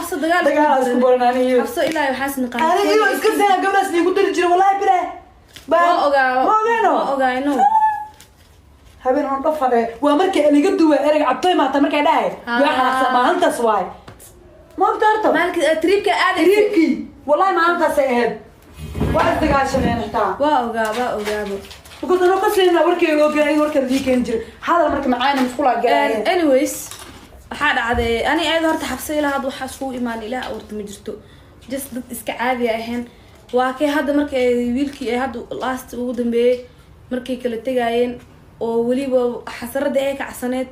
Xafsa dagaal Dagaal isku baran aniga. Xafsa ilaahay waxaas naqaan. Aniga iyo iska saa gabdhaas liigu dari jiray, wallahi bilah. Waa ogaa. Ma ogeeno. Waa ogaayno. Habeen oon dhafare waa markii liga duwa ereyga cabtoy maata markay dhahay. Waa xanaaqsan maalintaas waay, ma ogta horta? Maalinka tripka aaday. Tripkii, wallahi maalintaasay ahayd, waa isdagaashaneen xitaa. Waa ogaa, waa ogaabo. Because anoo qaslayna warkeyga loo keenay, warka lii keeni jiray hadal marka macaana musqulaa galaayeen. Anyways, waxaa dhacday ani ayada horta Xabsa ilaa hadda waxaa iskugu imaan ilaah abuurta ma jirto, just dad iska caadi ahayn. Waa kay hadda markay wiilkii ay hadda last ugu dambeeyey markay kala tegaayeen oo weliba xasarada ay kacsaneed,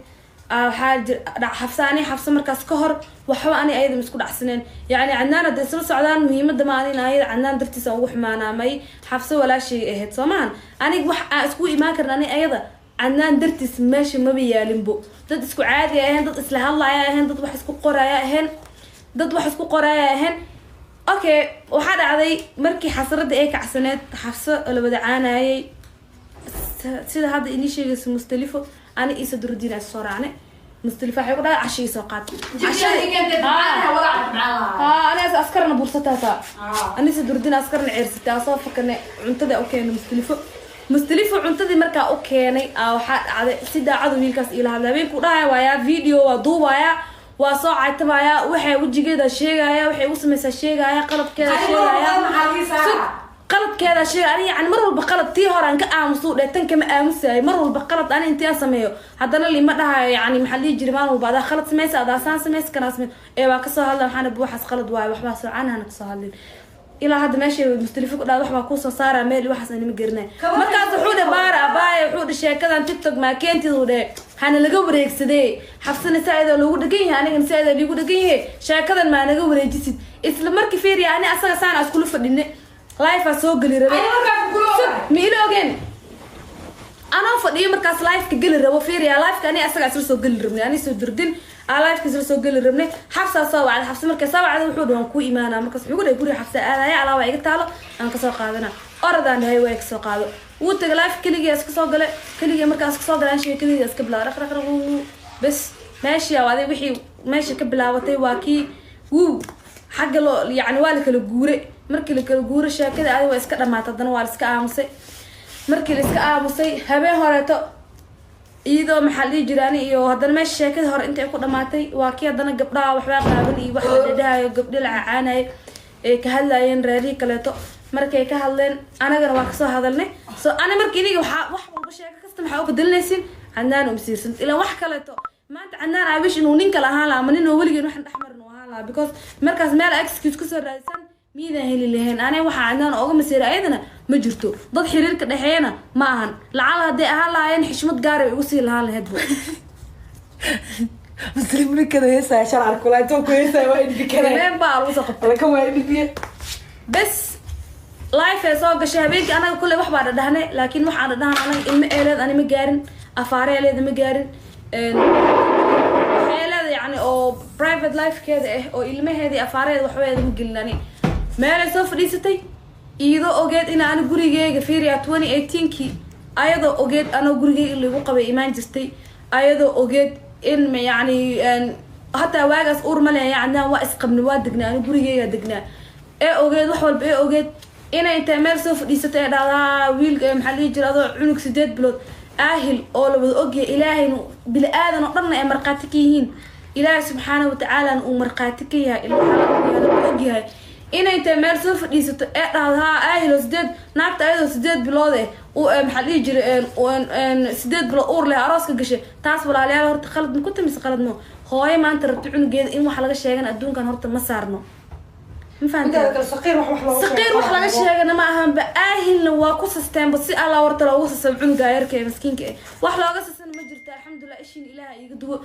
waxaa jir Xabsa ani Xabsa markaas ka hor waxba ani ayada ma isku dhacsaneen. Yacni Cadnaan hadday isla socdaan, muhiimada ma anin ayada Cadnaan dartiisa ugu xumaanaamay. Xabsa walaashay ahayd, soo maahan? Aniga wax aan isku imaan karna ani ayada Cadnaan dartiis meesha maba yaalinbo. Dad isku caadi ahayn, dad isla hadlaya ahayn, dad wax isku qoraya ahayn, dad wax isku qoraya ahayn. Okay, waxaa dhacday markii xasarada ay kacsaneed, Xabso la wada caanayay, sida hadda inii sheegayso Mustalifo, ani iyo Sadrudiin aan soo raacnay. Mustalifo waxay ku dhahay casho ii soo qaad. Haa, anigaas askarna bursataataa, ani Sadrudiin askarna ceersatay, soo fakanay, cuntada u keenay Mustalifo. Mustalifo cuntadii markaa u keenay, waxaa dhacday si daacadu wiilkaas iila hadlay. Habeenku dhahaya waayaa video waa duubaya, waa soo caytamaya, waxay wejigeeda sheegaya, waxay ugu samaysaa sheegaya, qaladkeeda sheegaya, qaladkeeda sheegay. Ani yani mar walba qalad tii hore aan ka aamusu dhe, tan kama aamusayo. Mar walba qalad ani intii aan sameeyo haddana lima dhahayo, yani maxaa dhihi jiray, maalin walba adaa qalad samaysa, adaa saan samaysa, kanaa samey ee waa kasoo hadla. Waxaana waxaas qalad waayo, waxbaa soo hana kasoo hadlin. Ilaa hadda meesha Mustalifo ku dhaad waxbaa kuusoo saaraa meel, waxaas anima garanay. Markaas wuxuu dhe baara abaaya, wuxuu dhe sheekadan TikTok maa keentid, dhe hana laga wareegsadee. Xabsana saa-ida loogu dhegan yahay, anigana saa-ida liigu dhegan yahay, sheekadan maa naga wareejisid? Isla markii fiiriya, ani asaga saan iskula fadhine, live aa soo geli rabay, ma ila ogeen? Anoo fadhiyo markaas liveka geli rabo, fiiriya, liveka ani asaga isla soo geli rabnay, ani soo dirdin aa liveka isla soo geli rabnay. Xabsaa soo wacday. Xabsa markay soo wacday wuxuu dhahan kuu imaanaa. Markaas wuxuu ku dhahay guriga Xabsa aadaya, alaaba iga taalo aan kasoo qaadana, orodaan dhahay waa kasoo qaado. Wuu tagay, live keligii iska soo galay. Keligii markaas kasoo galay, aan sheegay, keligii iska bilaabay raq raq raq, bes meeshii aday wixii meesha ka bilaabatay waa kii wuu xagga loo, yani waa la kala guuray. Markii la kala guuro sheekada adi waa iska dhamaatay, haddana waa la iska aamusay. Markii la iska aamusay habeen horeeto, iyadoo maxaa la dhihi jira, ani iyo haddana meesha sheekadii hore intay ku dhamaatay, waa kii haddana gabdhaha waxbaa qaaban iyo wax la dhadhahayo, gabdho la cacaanayo ay ka hadlayeen reerihii kaleeto. Markay ka hadleen anagana waa kasoo hadalnay. So ani marka iniga waxaa wax walba sheeko kasta maxaa u bedelinaysin Cadnaan umsiirsan ilaa wax kaleeto. Maanta Cadnaan I wish inuu nin kale ahaan lahaa ama nin oo weligeen waxan dhex marin uu ahaan lahaa, because markaas meel excuse kasoo raadsan miidaan heli lahayn. Ani waxaa Cadnaan ooga masiira ayadana ma jirto, dad xiriirka dhexeeyana ma ahan. Lacala hadday ahaan lahaayeen xishmad gaar ay ugu sii lahaan lahayd bu. Muslim ninkada heesaya shal arkula intoo ku heesaya waa idbikanay. Meen baa lagu soo qabtay. Kan waa idbiye. Bes live ee soo gashay habeenkii, anaga kulley wax baa dhadhahnay, laakiin waxaan dhadhahan anaga ilmo eeleed ani ma gaarin, afaare eeleeda ma gaarin, waxay leeda yani oo private lifekeeda ah oo ilmaheedii afaareheeda waxbeeda ma gelin. Ani meelay soo fadhiisatay iyadoo ogeed in ani gurigeyga fiiriya 2018-kii, ayadoo ogeed anoo gurigeyga lagu qabay imaan jirtay, ayadoo ogeed in yani hataa waagaas uur ma leh, yacni waa isqabnay, waa degnaa, ani gurigeyga degnaa, ee ogeed wax walba, ee ogeed inay intay meel soo fadhiisatay ee dhahdaa wiilka maxaa la dhihi jira, adoo cunug 8 bilood aahil oo la wada ogyahay, ilaahayna bini aadan oo dhanna ay markhaati ka yihiin, Ilaahay subxaana watacaalana uu markhaati ka yahay, ilaa ogyahay, inay intay meel soo fadhiisato ee dhahdo haa aahilo sideed naagta ayadoo 8 bilood eh maxaa la dhihi jiray, 8 bilood uur leh arooska gashay. Taas walaalayaal horta qalad ma ku timise? Qalad mo hooyo maanta rabto cunugeeda in wax laga sheegana adduunkan horta ma saarno, ma fahanteen? Saqiir wax looga Saqiir wax laga sheegana ma ahanba, aahilna waa ku sasteenba. Si alla horta loogu sasabo cunuga yarka ee miskiinka eh wax looga sasana ma jirto. Alxamdulilah, ishiin Ilaaha iiga duwo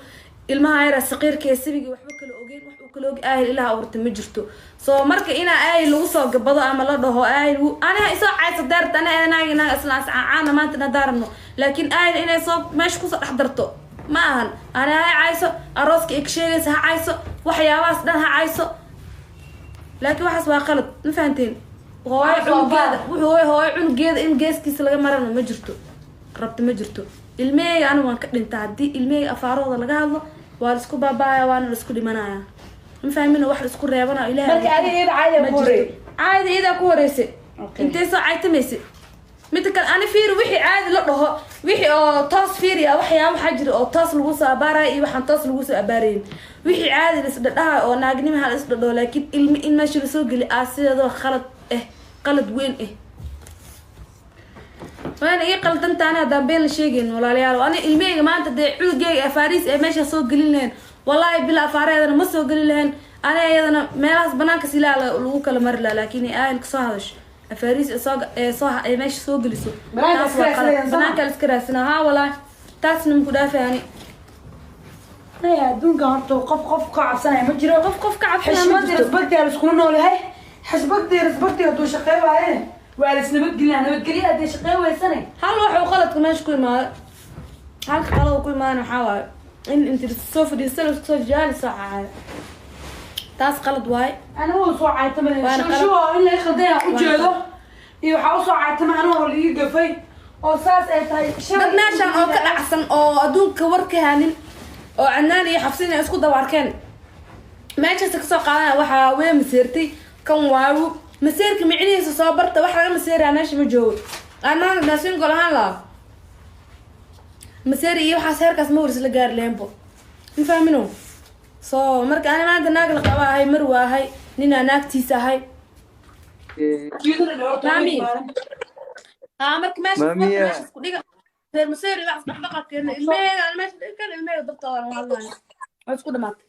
ilmaha yara saqiirka ee sabiga waxba kala ogeyn, wax uu kala og aahil Ilaha abuurta ma jirto. So marka inaa aahil lagu soo gabado ama la dhaho aahil aniha isoo caysa deerta, ani naag naag isla caana maanta na daarabno, laakiin aahil inay soo meesha kusoo dhex darto ma ahan. Ani ha cayso, arooska ay ka sheegaysa ha cayso, waxyaabahaas dhan ha cayso, laakiin waxaas waa qalad, ma fahanteen? Hooyo cunugeeda wuxuu hooyo cunugeeda in geeskiisa laga marana ma jirto, rabta ma jirto. Ilmeheyga ani waan ka dhintaa haddii ilmeheyga afaarahooda laga hadlo, waa laisku baaba'aya waana laisku dhimanaya. Ma fahmin, wax la isku reebanayo Ilaahay. Marka adiga iyada caadi Ma ku horey. jirto. Caadi iyadaa ku horeysay. Intay soo caytamaysa. Midda kale, ani fiiri, wixii caadi la dhaho, wixii oo toos fiiri ah, waxyaaba waxaa jira oo toos lagu soo abaarayo iyo waxaan toos lagu soo abaarayn. Wixii caadi la isdhadhahayo oo naagnima la isdhadhaho, laakiin ilmi in meesha lasoo geli ah sideedoo khalad eh, qalad weyn eh, waana ii qaldantaani haddaan been la sheegayn. Walaalayaal, ani ilmaheyga maanta dee cunugeyga afaariis ee meesha soo gelin lahayn, wallaahi bila afaareedana ma soo gelin lahayn. Ani iyadana meelahaas banaanka silaa lagu kala mari lahaa, laakiin aahilka soo hadasho afaariis ee soo ee soo ee meesha soo geliso. Banaanka taas iska waa qalad. raadsanayaan, soo ma? Banaanka la iska raadsanaa, haa walaahi, taasna maku dhaafay ani. Maya, adduunka horta qof qof ka cabsanaya ma jiro. Qof qof ka cabsanaya ma Xishmad iyo jirto. Respect aa laiskula noolyahay. Xishmad iyo respect hadduu shaqey waaye, waa la isnabadgelinaa. Nabadgelya haddii shaqey weysane. Hal waxuu qaladka meesha ku imaado, halka qalada ku imaana waxaa waaye in inti soo fadhiista la soo jaali soo caayo, taas qalad waaye. Anigu soo caytamay. Waana qalad. Shushu in laga khaldaya ujeedo iyo waxaa usoo caytamay anigoo la ii gafay oo saas ay tahay shalay. Dad meeshan oo ka dhacsan oo adduunka war ka hanin oo Cadnaan iyo Xabsin ay isku daba arkeen meeshaas kasoo qaadanaya, waxaa wee maseertay kan waawu maseerka micnihiisa soo barta. Wax laga maseeraya meesha ma joogo. Anaan naasingol ahaan lahaa maseeri iyo waxaas heerkaas ma waris la gaari lahaynbo, ma fahmino? So marka ani maanta naag la qaba ahay, mar waahay ninaa naagtiisa ahay. Mami. Haa, marka meesha marka Mamiya. meesha isku dhiga reer maseeri wax dhaqdhaqaaqkeena ilmaheeda aan meesha dhigan, ilmaheeda dabtooda aan hadlayo, waa isku dhamaatay.